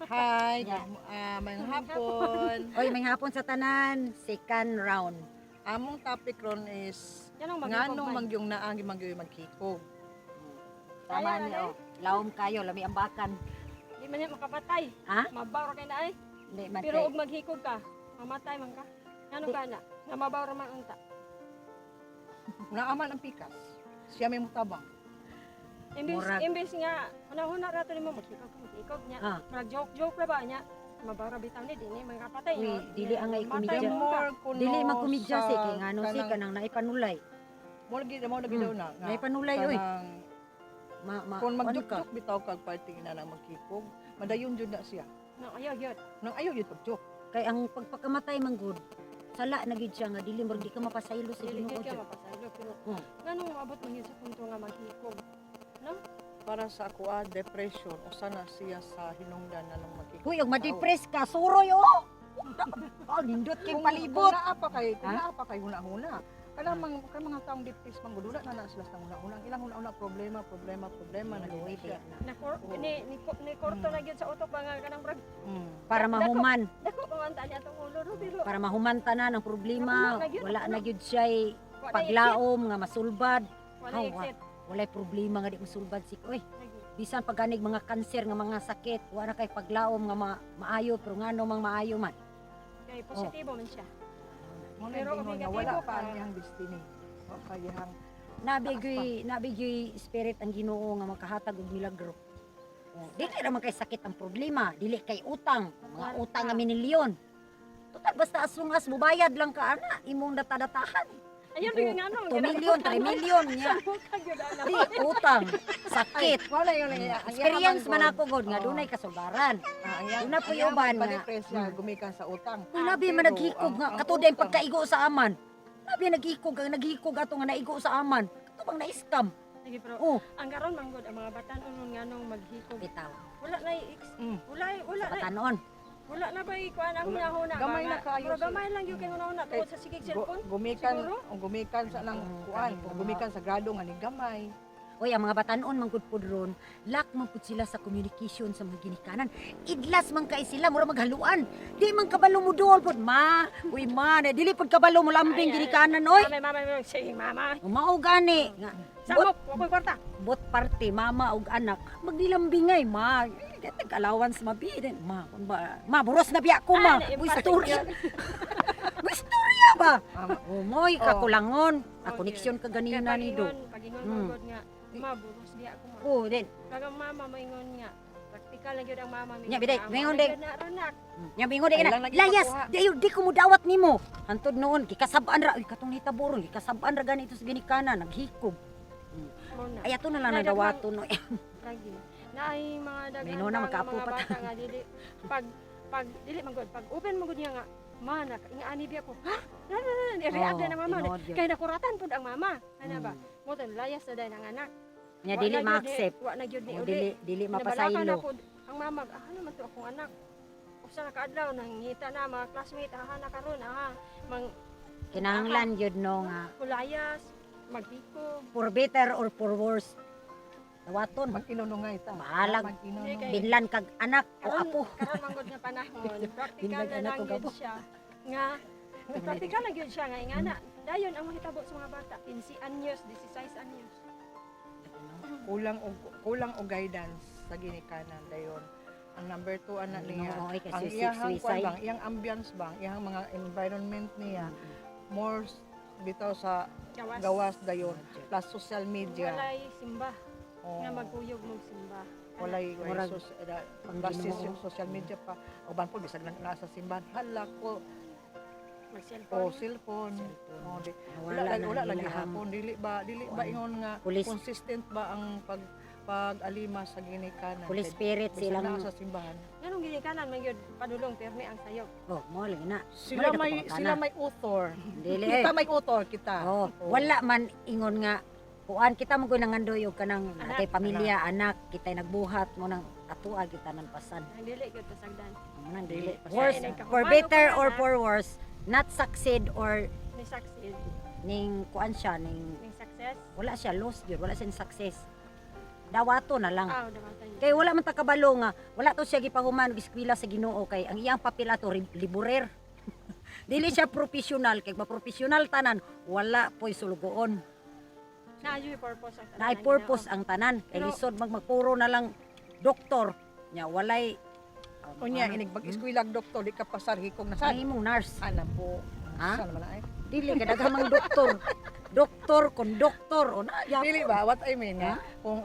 Hi, Yeah. maayong hapon. Oy, maayong hapon sa tanan. Second round. Among topic ron is Yan ang nganong man. Mangyong naang magyong maghikog. Tama Kaya ni na, oh. Lawom kayo, lami ang bakan. Di man yan makapatay. Ha? Mabaw ra kay na ay. Hindi man Pero kay- og maghikog ka, mamatay man ka. Ngano ka na? Nga mabaw ra man unta. Naaman ang pikas. Siya may mutabang. Imbis Murag. imbis nga hunahuna ra to nimo maghikog ka, maghikog niya. Ah. Murag joke joke ra ba niya? Mabaw ra bitaw ni dini makapatay. Uy, No? dili angay Matay komedya. The man ka. more kuno Dili magkomedya sa si kay ngano si kanang naipanulay. Mo lagi daw na nga. Naipanulay oy. Kanang Ma, ma, kung ano ka? magjuk-juk bitaw kag party na nang maghikog, madayon jud na siya. No, ayaw gyud. Nang ayaw jud pagjuk. Kay ang pagpakamatay man gud, sala na gid siya nga dili mo di ka mapasaylo sa Dili Ginoo gyud ka jud. mapasaylo pero nganong moabot man gyud sa punto nga maghikog? Para sa ako depression usa na siya sa hinungdan na nang maghikog. Uy, og ma-depress ka, suroy oh. Oh, nindot kay palibot. Kung Ha? naa pa kay huna-huna. Kanang mga taong depressed man gud, wala na na sila sa huna-huna. Ang ilang huna-huna problema, problema, problema na Uy, gyud siya. Na ni korto na gyud sa utok ba nga kanang murag Para mahuman, dako pa man ta niya atong ulo no pero para mahuman tanan ang problema, Wala na gyud, wala na wala. gyud siya wala paglaom nga masulbad. Wala Hawa. exit. Walay problema nga di masulbad si oy. Lagi. Bisan paganig mga kanser nga mga sakit, wala kay paglaom nga maayo pero ngano mang maayo man. Kay positibo man siya. Mo na Pero ingon nga negatibo wala ka. pa ang iyang destiny. Wa pa iyang Nabigyoy spirit ang Ginoo nga makahatag og milagro. Oh, dili ra man kay sakit ang problema, dili kay utang, mga Wala. utang nga minilyon. Total basta as long as mubayad lang ka ana, imong data-datahan. Ayun oh, nga ano. 2 million, 3 million niya. Ana. Di utang, sakit. Wala yun ang ang Experience man ako god nga Oo. dunay kasulbaran. Ang iyang Doon na po ang iyang yung uban nga. pa-depress siya gumikan sa utang. Uy, labi man Pero naghikog nga ang katod ang utang- pagkaigo sa aman. Labi naghikog ang naghikog ato nga naigo sa aman. Kato bang na-scam? Lagi pero Oh, ang karon man gud ang mga batan-onon nganong maghikog. bitaw. Wala na ex wala wala Sa na batanon. wala na ba ikuan ang Wala. hunahuna ba Gamay nga? na kaayo Pero sila. gamay lang gyud kay hunahuna Kay tungod sa sigig cellphone. Gumikan Siguro? ang gumikan sa nang kuan, kani po mga- gumikan sa grado nga ni gamay. Uy, ang mga batanon man gud pud ron, lack man pud sila sa communication sa mga ginikanan. Idlas man kay sila, mura maghaluan. Di man kabalo mo duol pud ma. Uy ma, na dili pud kabalo mo lambing Ay, ay, ginikanan oy. Mama, mama, mama, sige mama. Mao gani nga Samok, wa ko'y kwarta. both party, mama ug anak, magdilambingay ma. Tag allowance ma bi din ma. Kun ba ma buros na biya ko ma. Ah, Uy, na-impart storya. Uy, storya ba? Oh. Umoy kakulangon. A Okay. koneksyon ka Kay ganina ni do. pagingon man gud nga, ma buros biya ako ma. Oh, din. Kag ang mama maingon nga, praktikal na gyud ang mama. Nya, biday, Ang maingon mama day. gyud na ron, nak. Nya bingon di Ay, na. lang lagi Layas, pakuha. di ayo di ko mudawat nimo. Hantod noon gikasab-an ra, uy katong hitabo ron, gikasab-an ra ganito sa ginikanan, naghikog. Mao na. Ay ato na lang Nay, nadawaton no. Lagi. Na ay mga daghan May nuna, pa nga magkaapo mga pa ta. bata nga dili pag dili man gud pag open man gud niya nga ma na ingaani biya ko ha na na na i-react Oh, na ng mama tinuod yun. kay nakuratan pud ang mama ana ba mo tan layas na dahil ang anak. Nya Wa dili na gyud ni- ma-accept. wa na gyud ni O, uli. dili dili Nabalaka na mapasaylo. pud ang mama, ah naman to akong anak usa ka adlaw nangita na mga classmate aha na karon aha mang Kinahanglan gyud no nga kulayas maghikog. For better or for worse. Dawaton. Mag-inunungay ta. Bahalag. Mag-inunungay. Kay- Binlan kag anak o karon apo. Karon man gud nga panahon praktikal Binlag na anak lang og gyud apo. siya nga praktikal na gyud siya nga ingana dayon ang mahitabo sa mga bata 15 anyos, 16 anyos. Kulang og guidance sa ginikanan dayon. Ang number 2 anak niya, No, oy, kasi ang iyahang kuan suicide. bang, iyang ambience bang, iyang mga environment niya more bitaw sa gawas, gawas dayon plus social media. Walay simba Oh, nga magkuyog mong simba. Walay Murag basis pang-Ginoo. yung social media pa. Uban po bisag lang nasa simbahan, hala ko Mag o cellphone. cellphone. Oh, di, Wala wala lagi na wala lagi ilahang hapon dili ba ingon nga consistent ba ang pag alima sa ginikanan Holy Kay Spirit bisag silang naa sa simbahan. Nganong ginikanan man gyud padulong pirmi ang sayop? Oh, mo lagi na. Sila Wala na may pangutana. sila may author. Dili. Kita may author kita. Oh, wala man ingon nga kuan kita mo nangandoy og kanang Anak. kay pamilya, anak, kita'y nagbuhat mo nang atua kita nang pasan. Ang dili gyud pasagdan. Mo nang dili. Dili pasan. Worse, Kaya for nagkahuman better og or anak. for worse, not succeed or Ni succeed, ning kuan siya ning ning success. Wala siya lost gyud, wala siya success. Dawato na lang. Ah, dawatan niya. Kay wala man ta kabalo nga wala to siya gipahuman og eskwela sa Ginoo kay ang iyang papel ato liburer. Dili siya professional kay ma-professional tanan wala poy sulugoon. Naa yung purpose ang tanan. Naay purpose ang tanan. Kay Pero- lisod magpuro na lang doktor nya walay Unya ano, inig pag-eskwilag doktor di ka pasar hikog na sad. Ay imong nurse. Ana po. Ha? Sa naman ay. Dili ka daghang mang doktor. Doktor kon doktor o na yapon. Dili ba what I mean nga kung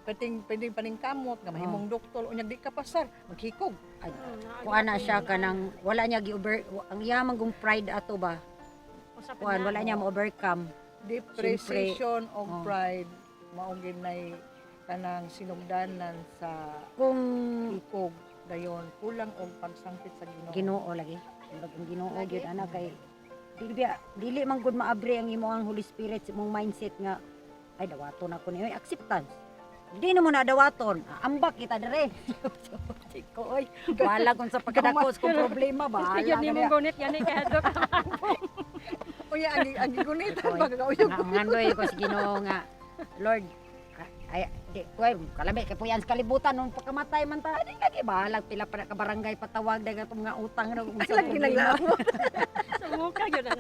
pwedeng pwedeng paningkamot nga mahimong doktor unya di ka pasar maghikog. Ay, Mm, kuan na siya kanang wala niya gi-over ang iya man gung pride ato ba. Kuan wala niya mo-overcome. Depreciation og Oh. pride mao ginay kanang sinugdanan sa Kung hikog dayon kulang og pagsangkit sa Ginoo. Ginoo lagi. Murag ang Ginoo Lagi. gyud ana kay dili dili man gud maabre ang imong Holy Spirit sa imong mindset nga ay dawaton ako ni oy acceptance. Di na mo na dawaton. Ambak kita dire. Ko oy. Bahala kung sa pagkadakos kung problema bahala. Yun ni ka mong na. gunit yan eh, kaya dok. Unya ang gigunitan Oy, ba kagauyog. Ang andoy ko sa Ginoo nga Lord ay di koy kalami kay puyan sa kalibutan nung pagkamatay man ta di lagi bahalag pila pa na ka barangay patawag daghan atong mga utang na kung sa Lagi problema. Sumuka yun na.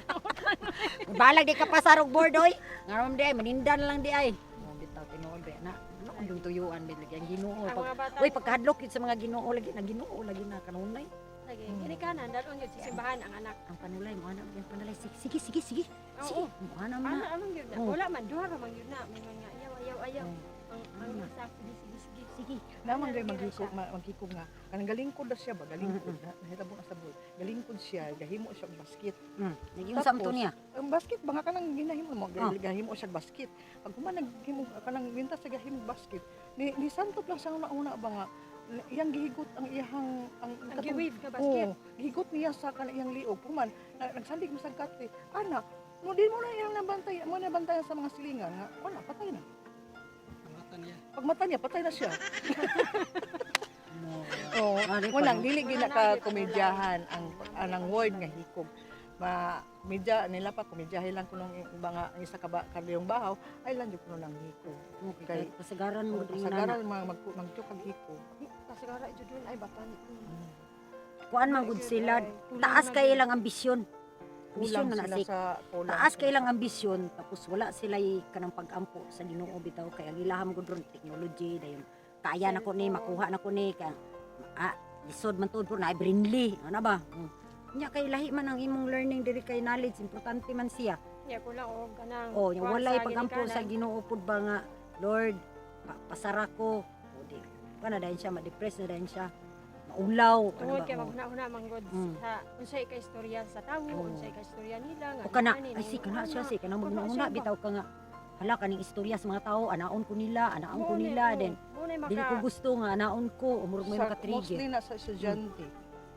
Balag di ka pasar og board oy. Ngaron di ay maninda na lang di ay. Mo bitaw tinuod ba na. Ano ang tuyuan ba lagi ang Ginoo Ang pag mga bata. Uy, pagkahadlok yun sa mga Ginoo lagi na Ginoo lagi na kanunay. Lagi, ginikanan, dalon yun sa simbahan ang anak. Ang panulay mo ana ang panulay sige sige sige sige. Sige, Oo. mo ana man. Ana, na. anong yun na? Oo. Wala man, duha ra man yun na. May mga ayaw, ayaw, ayaw. Ang Ana. isa, sige, sige, sige. Sige. Naman gay maghikog maghikog nga kanang galingkod na siya ba galingkod na nahitabo na sa board. Galingkod siya gahimo siya og basket. Nag-iunsa man to Tapos, niya. Ang basket ba nga kanang ginahimo mo Ah. gahimo siya og basket. Pag human naghimo kanang minta sa gahimo og basket ni ni santop lang sa una-una ba nga iyang gihigot ang iyang ang Ang katong- giwave nga basket. Oo, gihigot niya sa kanang iyang liog. Human nagsandig mo sa katli. Ana, mo di mo na iyang nabantay, mo nabantayan sa mga silingan nga wala patay na. Pag mata niya, patay na siya. Mo. Oo. Ah, di pa, Walang no? dili Wala gina na, ka di pa komedyahan ang anang word nga hikog. Ma medya nila pa komedyahe lang kunong mga ang isa ka ba kadiyong bahaw ay lang jud kuno nang hikog. Okay, kay pasagaran mo Kay rin na. kasagaran mga mag magjuk kag hikog. Kasigara, jud dun ay batan. Kuan man gud sila. Taas kay ilang ambisyon. Ambisyon Kulang na na sila si sa kulang. Taas sila kay ilang ambisyon tapos wala sila kanang pag-ampo sa Ginoo bitaw kay ang ilaham gud ron technology dayon kaya na ko ni makuha na ko ni kay lisod man tuod na Brinley ano ba. Nya kay lahi man ang imong learning diri kay knowledge importante man siya. Nya kulang og kanang Oh, nya kuwan walay sa pag-ampo sa ginikanan. Ginoo pud ba nga Lord pasara ko o di kana dayon siya ma-depress na dayon siya maulaw ano Tungod ba kay oh. maghuna-huna man gud sa unsay ka istorya sa tawo, unsay ka istorya nila nga. O kana, ani, ay si kana siya ana. si kanang Kuno maghuna siya ba? bitaw ka nga hala kaning istorya sa mga tao anaon ko nila anaon ko Mao ni, nila oo. then Mao ni dili ko gusto nga anaon ko umurog may Sa- makatrigger. Mostly na sa estudyante.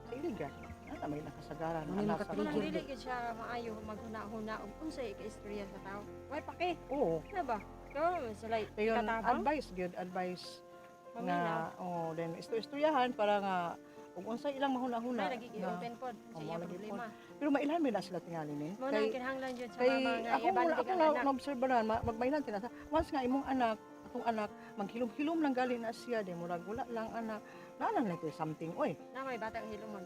Sa iligan. Ana may nakasagaran Ano yung ana sa makatrigger? Kanang dili gyud siya maayo maghuna-huna og unsay ka istorya sa tawo. Way pake, Oo. na ba? Ko sila Dayon katabang. advice gyud advice Maminaw. nga oh then istoryahan para nga ug unsay ilang mahuna-huna. Na lagi nga- i-open pod sa Oh, iya mao lagi problema. Pero mailhan man na sila tingali ni. Mao na ang kinahanglan jud sa Kay mama nga ako i-abandon ako ang na anak. na-observe na magmailan tinasa. Once nga imong anak, atong anak maghilom-hilom lang gali na siya di murag wala lang anak. Naa lang na something oy. Na may batang hilumon.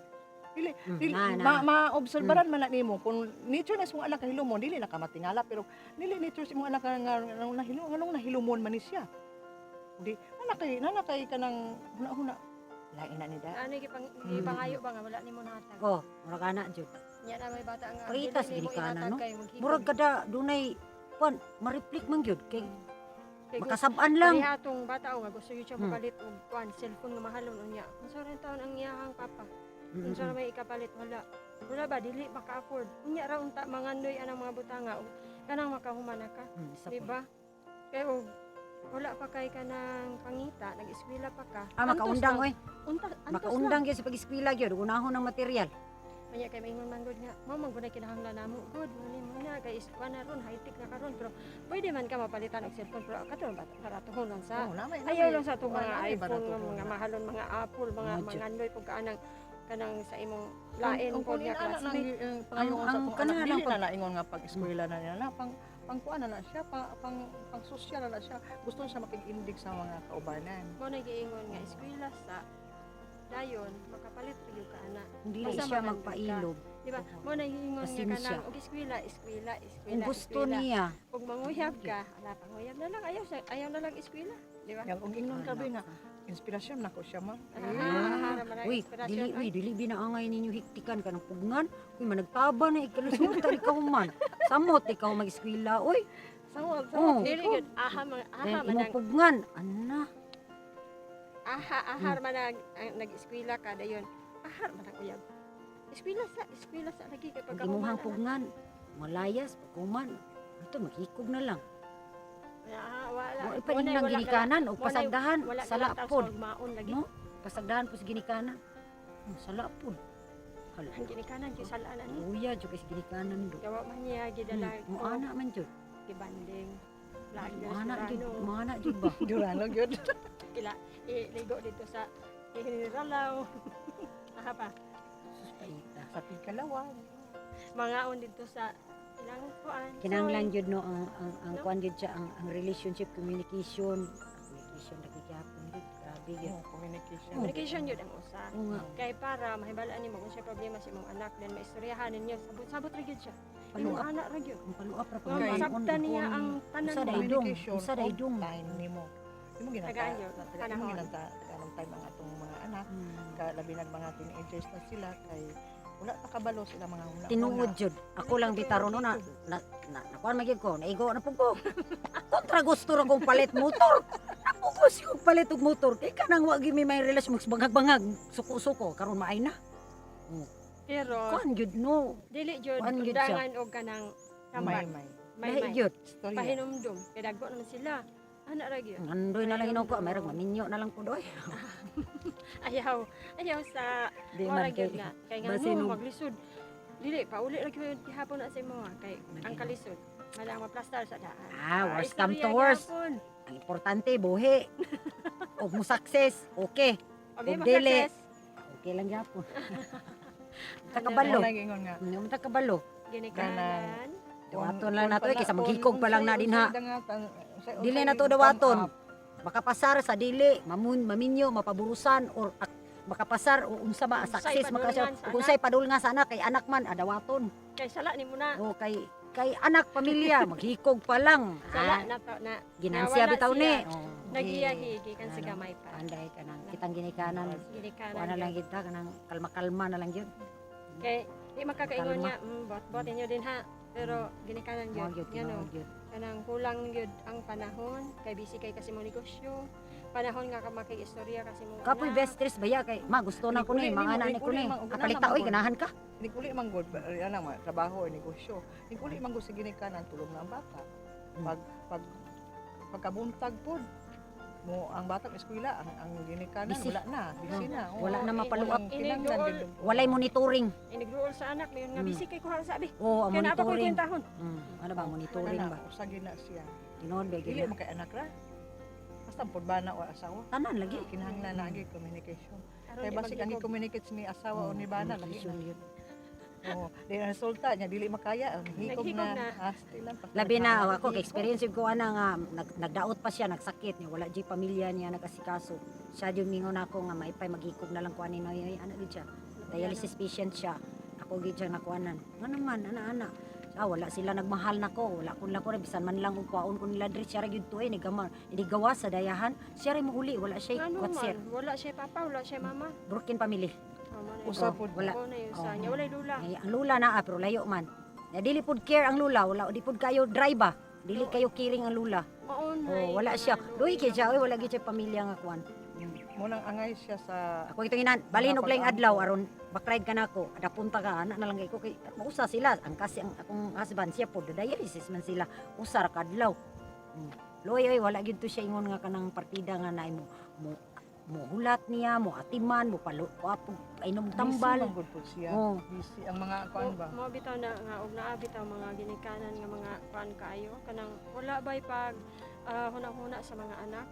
Dili Mm, dili na, na. ma ma-obserbaran man na nimo kung nature na sa imong anak nga hilumon dili na ka matingala pero dili nature sa imong anak nga nga nahilom nganong nahilumon man ni siya. Di nana kay kanang huna-huna lain na ni da. Ano gipangayo ba nga wala nimo nahatag. Oh, murag ana jud. Nya na may bata nga Pagitas dili nimo ginikanan, ihatag no? kay maghigom. Murag kada dunay kuan ma-reflect man gyud kay Kay makasab-an lang. Pareha atong bata o nga gusto yun siya mopalit og kuan cellphone nga mahalon unya. Unsa rin taon ang iyahang papa? Unsa ra may ikapalit wala. Wala ba dili maka-afford. Unya ra unta mangandoy anang mga butanga og kanang makahuman na ka, Isa di po. ba? Kay og wala pa kay kanang pangita, nag-eskwela pa ka. Ah, makaundang Antos oy. lang. Unta, antos lang. Makaundang gyud sa pag-eskwela gyud unahon ang material. Kanya kay maingon man gud nga, mao man gud na kinahanglan namo. Good, muni mo na kay iskuan na ron, high-tech na karon pero pwede man ka mapalitan og cellphone pero kato baratuhon lang sa Oh, na may Ayaw lang sa itong mga na may iPhone, nga baratuhon mga na. mahalon, mga Apple, mga Mga mangandoy pag kanang kanang sa imong lain Ang po kung nga anak nang classmate. pangayon sa Ang atong kana anak lang dili na naingon nga pag-eskwela na nila na pang Pangkuan na na siya, pang social na na siya. Gusto na siya makig-indig sa mga kaubanan. Mo na giingon nga eskwela sa dayon makapalit ra gyud ka ana. Dili Basta siya makandoy ka. magpailob. Di ba? Mo na giingon nga Pasensya. kanang og eskwela, eskwela, eskwela. Kung gusto eskwela. niya. Ug manguyab ka, ala, panguyab na lang, ayaw na lang eskwela, di ba? Yang og ingon ka ba nga inspirasyon nako siya, ma'am. Ah, ah, Uy, dili, uy, dili binaangay ninyo hiktikan ka ng pugnan. Uy, managtaba na ikalusutan ikaw man. Samot ikaw mag-eskwela, uy. Samot, Oh. samot. Dili gyud aha man aha Then man imong ang pugnan, ana. aha ahar man ang nag-eskwela ka dayon. Ahar man ang uyab. Eskwela sa lagi kay Pag pagka imuhang pugnan, malayas, pagkuman. Ito, maghikog na lang. Ah, wala. Wa pa lang ginikanan o pasagdahan, sala pod. Maon lagi. No? Pasagdahan po sa ginikanan. Sala pod. Hala. Ang ginikanan gyud salaan ani. Uya, jud kay sa ginikanan do. Gawa man niya gidala Mo ana man jud. Gibanding. Lagi Mo ana jud, mo ana jud ba? Durano gyud. Ila ligo dito sa Generalaw. Aha pa. Sus paita. Sa Pigkalawag. Mangaon dito sa ilang kuan. Kinahanglan jud no ang No? kuan jud siya ang relationship communication. Communication lagi gyapon jud. Grabe jud. Oh, communication. Communication yun ang usa. Oo nga, Kay para mahibalaan nimo kung siya problema sa imong anak, then maistoryahan ninyo, sabot-sabot ra gyud siya. Imong paluap, anak ra gyud. ang paluap ra Nga pag masabtan niya ang tanan Usa ba. day dong, Communication usa day og dong. time nimo. Imo ginata, Tagaan yun, imo panahon. ginata tagaan time ang atong mga anak. Hmm. Ka labi nag mga teenagers na sila kay wala pa kabalo sila mga una. Tinuod jud. Ako lang bitaro no na nakuan magyud ko, naigo na pud ko. Kontra gusto ra kong palit motor. Napugos yung palit og motor. Kay kanang wa gyud mi may relasyon bangag-bangag, suko-suko karon maay na. Pero Kuan jud no. dili jud Kuan gyud siya. undangan og kanang May tambak. may May Lahi may. jud. Storya. Pahinumdum kay dagko naman sila. Anak ra gyud. Andoy na lang hinuko, mayroong maminyo na lang po doy. Ayaw, ayaw sa Di wala man kay gyud na. Kay nga basin no og- maglisod. Dili pauli ra gyud gihapon na sa imo ah, kay ang kalisod. Malang maplastar sa daan. Ah, worst come to istorya worst. gihapon. Ang importante buhi. Og mo success, okay. Og di Og dili. ma-success, Okay lang gyapon. Takabalo. Wala ingon nga. Hindi mo takabalo. Ginikanan. Dawaton lang nato eh, kaysa maghikog pa lang na din ha. Dili na to dawaton. dawaton. Makapasar sa dili, mamun, maminyo, mapaburusan or makapasar o unsa ba Unsay success makasya padulngan sa ug unsay padulngan sa anak kay anak man adawaton. Kay sala nimo na. O kay anak pamilya maghikog pa lang. Sala Ah, na to na. ginansya Nawala bitaw ni. siya. Oh, Nagiyahi gikan sa Ano? gamay pa. Anday kanang kitang ginikanan. Ginikanan. Kuha na lang kita kanang kalma-kalma na lang gyud. Kay di makakaingon Kalma. niya, bot-bot inyo din ha. Pero ginikanan Mao gyud. gyud, Ngano, tinuod gyud. kanang kulang gyud ang panahon kay busy kay kasi mo negosyo. Panahon nga ka makig-istorya kasi mo. Kapoy anak. best dress baya kay ma gusto na ko ni, mga anak ni ko ni. Kapalita oy ganahan ka. Niguli man gud ana mga trabaho o negosyo. Niguli man gud sa ginikanan tulog na ang bata. Pag pagkabuntag pod mo ang bata eskwela ang ginikanan Busy. wala na, busy na. Oo. Wala na mapaluap. Walang kinahanglan Inigduol. gid. Walay monitoring. Inigruol sa anak mayon nga busy kay kuha sa abi. Oh, ang Kay naa pa ko'y monitoring. kwentahon. Ano ba monitoring Ana, ba? Usa gid na siya. Tinuod ba Dili gyud. man kay anak ra. Basta pod bana o asawa. Tanan lagi. Kinahanglan na gi communication. Aron Kay di basig ang maghikog. i-communicate ni asawa o ni bana lagi Communication na. yun. Oo, di na resulta niya dili makaya, oh, nahikog Naghikog na. na. Asti lang. Labi na oh, ako kay experience ko ana nga nagdaot pa siya, nagsakit niya, wala jud pamilya niya nag-asikaso. Siya jud mingon ako nga maipay maghikog na lang ko ani noy ana gid siya. Dialysis patient siya. Ako gid siya nakuanan. Nga naman ana ana. Ah, wala sila nagmahal nako, wala kun lang ko bisan man lang og kwaon ko nila diri siya ra gyud tuoy ni gama. Hindi gawa sa dayahan, siya ra mouli, wala siya Ngano kwatser. man, wala siya papa, wala siya mama. Broken family. Oh, mo na yun. Usa Oh, pod. wala. Mo na yun sa Oh. niya, walay lula. Ay, ang lula na ah, pero layo man. Na dili pud care ang lula, wala di pud kayo drive ba. Dili kayo caring ang lula. Maon Oh, wala siya. Luhi kay siya, oy, wala gyud siya pamilya nga kuan. Munang angay siya sa Ako itong inan, balin og laing Mga adlaw aron bakride ka nako, adapunta ka ana na lang kay ko kay mausa sila. Ang kasi ang akong husband siya pod dialysis man sila. Usa ra ka adlaw. Luhi oy, wala gyud to siya ingon nga kanang partida nga naay mo mo mo hulat niya, mo atiman, mo palo, inom tambal. Busy man gud pod siya. Oh. Busy ang mga kuan ba. Mo bitaw na nga og naa bitaw mga ginikanan nga mga kuan kaayo kanang wala bay pag hunang-huna sa mga anak.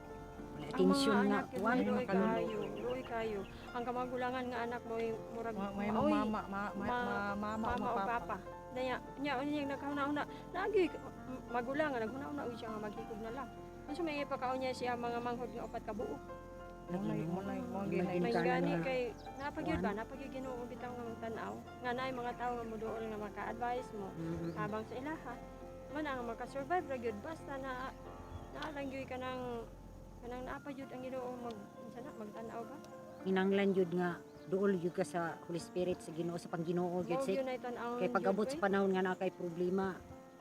Ang Atensyon mga nga anak yun, kuan. luoy Makaluluoy. kayo, luoy kayo. Ang kamagulangan nga anak mo yung murag May maoy, mama, ma, ma, ma, mama, mama o o papa. papa. Daya, nya unya yung nagkahuna-huna, naagi magulang nga naghuna-huna gyud siya nga maghikog na lang. Unsa may ipakaon niya siya mga manghod nga upat ka buok. Munay, munay, mo ginay. Maging May ka na gani nga. kay napagyud ba, Kuan. napagyud Ginoo bitaw nga magtan-aw. Nga naay mga tawo nga moduol nga maka-advise mo habang sa ilaha. Man ang maka-survive ra gyud basta na naalang gyud kanang kanang naa pa gyud ang Ginoo mag unsa na magtan-aw ba. Kinanglan jud nga duol jud ka sa Holy Spirit, sa Ginoo, sa Pangginoo Mao gyud si. gyud nay tan-awon Kay pag-abot gyud, sa panahon nga naa kay problema,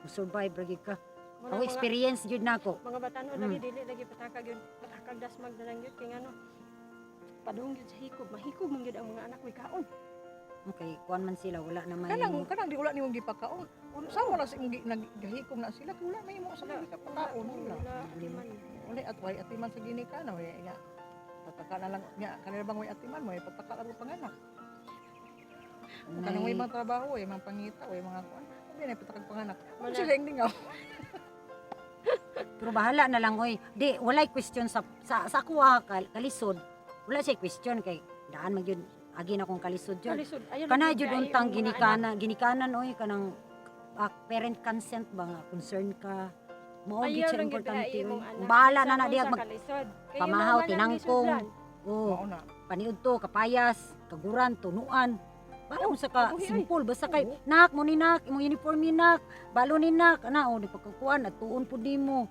survive ra gyud ka. oy. Ako experience jud nako. Mga batanon lagi dili lagi patakag yun, patakag dasmag na lang yun kay ngano padung yun sa hikob, mahikob man gyud ang mga anak may kaon. Okay, kuan man sila, wala na may Kanang kanang di wala nimong gipakaon. Sa wala sa imong naghikog na sila, wala may imo sa imong gipakaon wala. Wala man. Wala at way atiman sa ginikanan way nya. Pataka na lang nya kanila bang way atiman mo pataka lang panganak. Kanang way mga trabaho way mga pangita way mga kuan. Hindi na patakag panganak. Wala. Wala sila yung lingaw. Pero bahala na lang oy. Di walay question sa ako ah, kalisod. Wala siya question kay daan man gyud agi na kong kalisod jud. Kalisod, ayaw Kana lang jud kay untang imong mga anak. ginikanan oy kanang parent consent ba nga concern ka. Mao gyud Ayaw siya lang gyud importante kay oy. imong anak. Bahala na Bisan na diag unsa mag kalisod. Kay pamahaw, imong man ang tinangkong. gisudlan. Oh, Mao na. paniud to, kapayas, kaguran, tunuan. Para unsa ka Kabuhi, oy. simple basta kay nak mo ni nak, imong uniform ni nak, balo ni nak, ana o di pagkakuan at tuon pud nimo.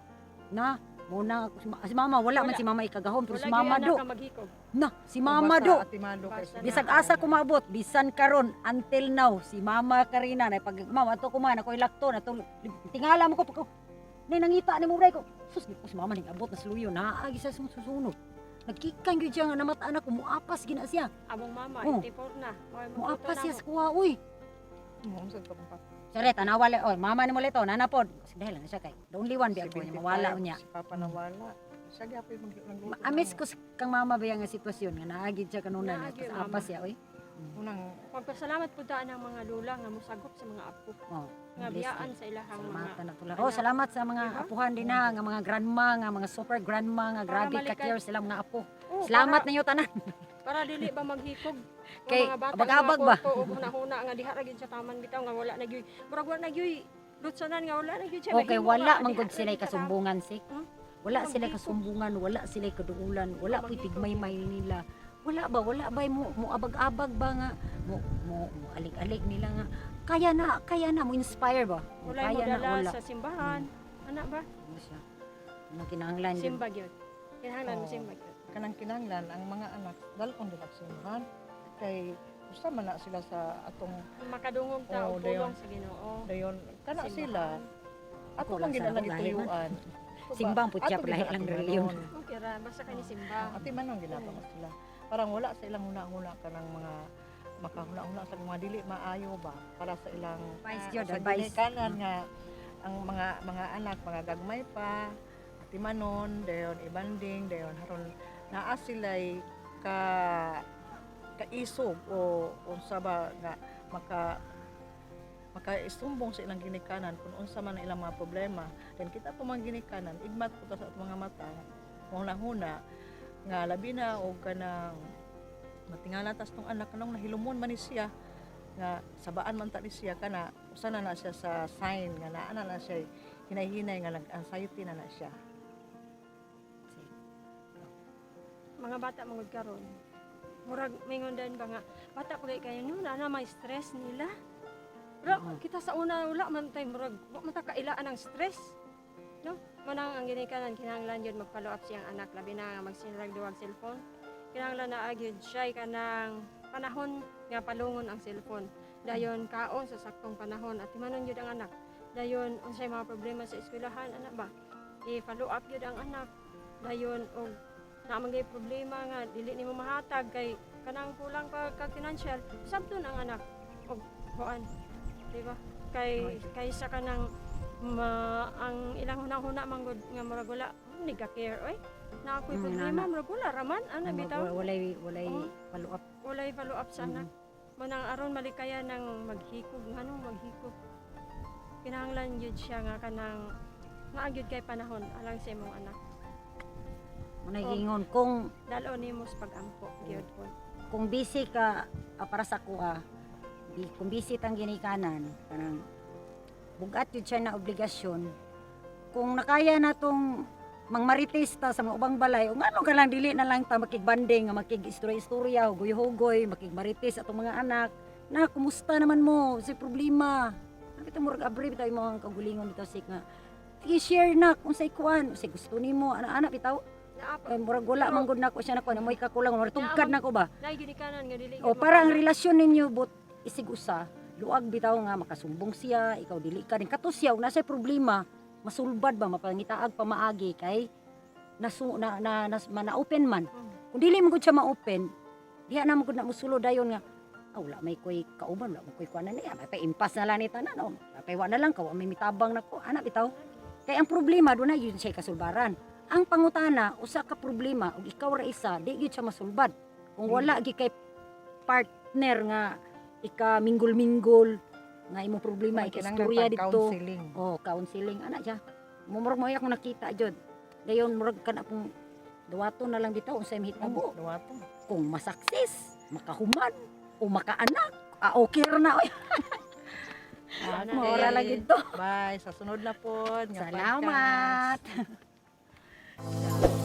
Na mo na si mama wala man Wala. si mama ikagahom pero Wala si gyud mama anak do. nga maghikob. Na si mama Basta do. Atimado kay Basta na. Bisag asa kumabot, bisan karon until now si mama Karina na pag mama ato kuman ako ilakto na tingala mo ko pag nay nangita ni mo ko. Sus di ko si mama ning abot na sluyo na agi sa susunod. Nagkikan gyud siya nga namata anak ko muapas gina siya. Among mama, Oh. 84 na. Mao magluto Muapas na siya mo. sa kuha uy. Mo sa tong papa. Saret, anawa le, oy, mama ni mo leto, nana pod. Dahil na siya kay. The only one bi ako niya mawala 75, unya. Si papa nawala. Siya gyapon nagluto. Amis ko sa kang mama ba nga sitwasyon nga naagid siya kanunan Naagi, tapos mama. apas siya oy. Unang Magpasalamat pud ta ang mga lula nga mosagop sa mga apo. Oh, Nga bless biyaan you. sa ilahang Salamat mga na tula. Oh, salamat sa mga Diba? apuhan din ha, nga mga grandma, nga mga super grandma, nga Para grabe ka malikan. care sila mga apo. Oh, Salamat para- ninyo tanan. Para dili ba maghikog? Ang Kay, mga bata abag-abag ba? nga og huna-huna nga diha ra gyud sa taman bitaw nga wala na gyud. Murag wala na gyud lutsonan nga wala na gyud siya. Okay, Mahimo wala nga, man diha gud ra sila gyud sa kasumbungan sik. Hmm? Wala sila Maghikog. kasumbungan, wala sila kaduulan, wala puy Maghikog. pigmaymay nila. Wala ba, wala ba mo mo abag-abag ba nga mo mo, mo alig-alig nila nga kaya na mo inspire ba? taman. Mo Wala mo kaya na dala wala. sa simbahan. Ana ba? Ano siya? Ano kinahanglan yun? Simba gyud. Kinahanglan mo Oo. simba gyud. Kanang kinanglan ang mga anak dalon din ang simbahan kay usa man na sila sa atong Makadungog ta Oo, og dayon. pulong sa Ginoo. dayon kana Simbahan. sila ato Ako man lang gid sa ang ako, lahi man. gituyuan. Simbang pud siya, Ato gid lahi ang lang atimanon. reliyon. Okay ra basta kani simba. Ati man ang ginapang sila. Parang wala sa ilang huna-huna kanang mga makahuna-huna sa mga dili maayo ba para sa ilang Advice yun, sa advice. ginikanan nga ang mga mga anak mga gagmay pa atimanon dayon ibanding dayon haron naa sila'y ka kaisog o unsa ba nga maka makaisumbong sa ilang ginikanan kung unsa man ang ilang mga problema. Then kita po mga ginikanan igmat po ta sa atong mga mata huna-huna nga labi na og kanang matingala tas tong anak kanong nahilumon man ni siya nga sabaan man ta ni siya kana usa na na siya sa sign nga naa na na siya hinay-hinay nga nag-anxiety na na siya. Mga bata mangud karon. Murag mingon din ba nga bata pa kay kayo no na na may stress nila. Wala, kita sa una wala man tay murag wa man ta kailaan ang stress. No? Manang ang ginikanan kinahanglan gyud mag-follow up siyang anak labi na nga magsinrag duwag cellphone. Kinahanglan na gyud siya kanang panahon nga palungon ang cellphone. Dayon kaon sa saktong panahon at timanon gyud ang anak. Dayon unsay mga problema sa eskwelahan anak ba? I-follow up gyud ang anak. Dayon og naa man gyud problema nga dili nimo mahatag kay kanang kulang pa kag financial sabton ang anak og kuan, di ba? Kay kaysa kanang ma, ang ilang hunang-huna man gud nga murag wala ni ka care oy na ako'y problema nana. murag wala raman ana bitaw. Walay Oo. follow up. Walay follow up sa anak manang aron malikaya ng maghikog nganong maghikog kinahanglan gyud siya nga kanang naa gyud kay panahon alang sa imong anak. Muna giingon kung Dalo nimo sa pag-ampo gyud po. Kung busy ka, para sa kuha, kung busy tang ginikanan, kanang bugat yun siya na obligasyon. Kung nakaya na tong mangmarites ta sa mga ubang balay, o ngano ka lang dili na lang ta makigbanding, nga makig-istorya-istorya, hugoy-hugoy, makigmarites atong mga anak, na kumusta naman mo, si problema. Ano ito, murag abre bitaw imong kagulingon bitaw sik nga. Sige, share na kung say kuan, say gusto nimo, ana-ana bitaw. Naa pa Kay murag wala man gud nako siya nako, mo'y kakulang, murag tugkad nako ba. naay ginikanan nga dili O gyud para ang makana. relasyon ninyo but isig usa, luag bitaw nga makasumbong siya, ikaw dili ka rin kato siya og nasa problema, masulbad ba mapangitaag pa maagi kay nasu na na, na, na open man. Kung dili man gud siya ma-open, diha na man gud na musulod dayon nga wala may koy kauban, wala man koy kuan na niya, may pa-impas na lang ni tanan, oh, may wa na lang ka, wa may mitabang nako, ana bitaw. Kay ang problema doon na yun siya kasulbaran. Ang pangutana usa ka problema ug ikaw ra isa, di gyud siya masulbad. Kung wala gyud kay partner nga ika minggol-minggol nga imong problema ika istorya didto. Counseling. Oh, counseling ana siya. Murag mo akong nakita jud. Dayon murag kana pong duwato na lang bitaw unsay mahitabo. Duwato. Kung masakses, makahuman o makaanak, okay ra na oy. Okay. Mora lang gid to. Bye. Sa sunod na po. Salamat. Podcast.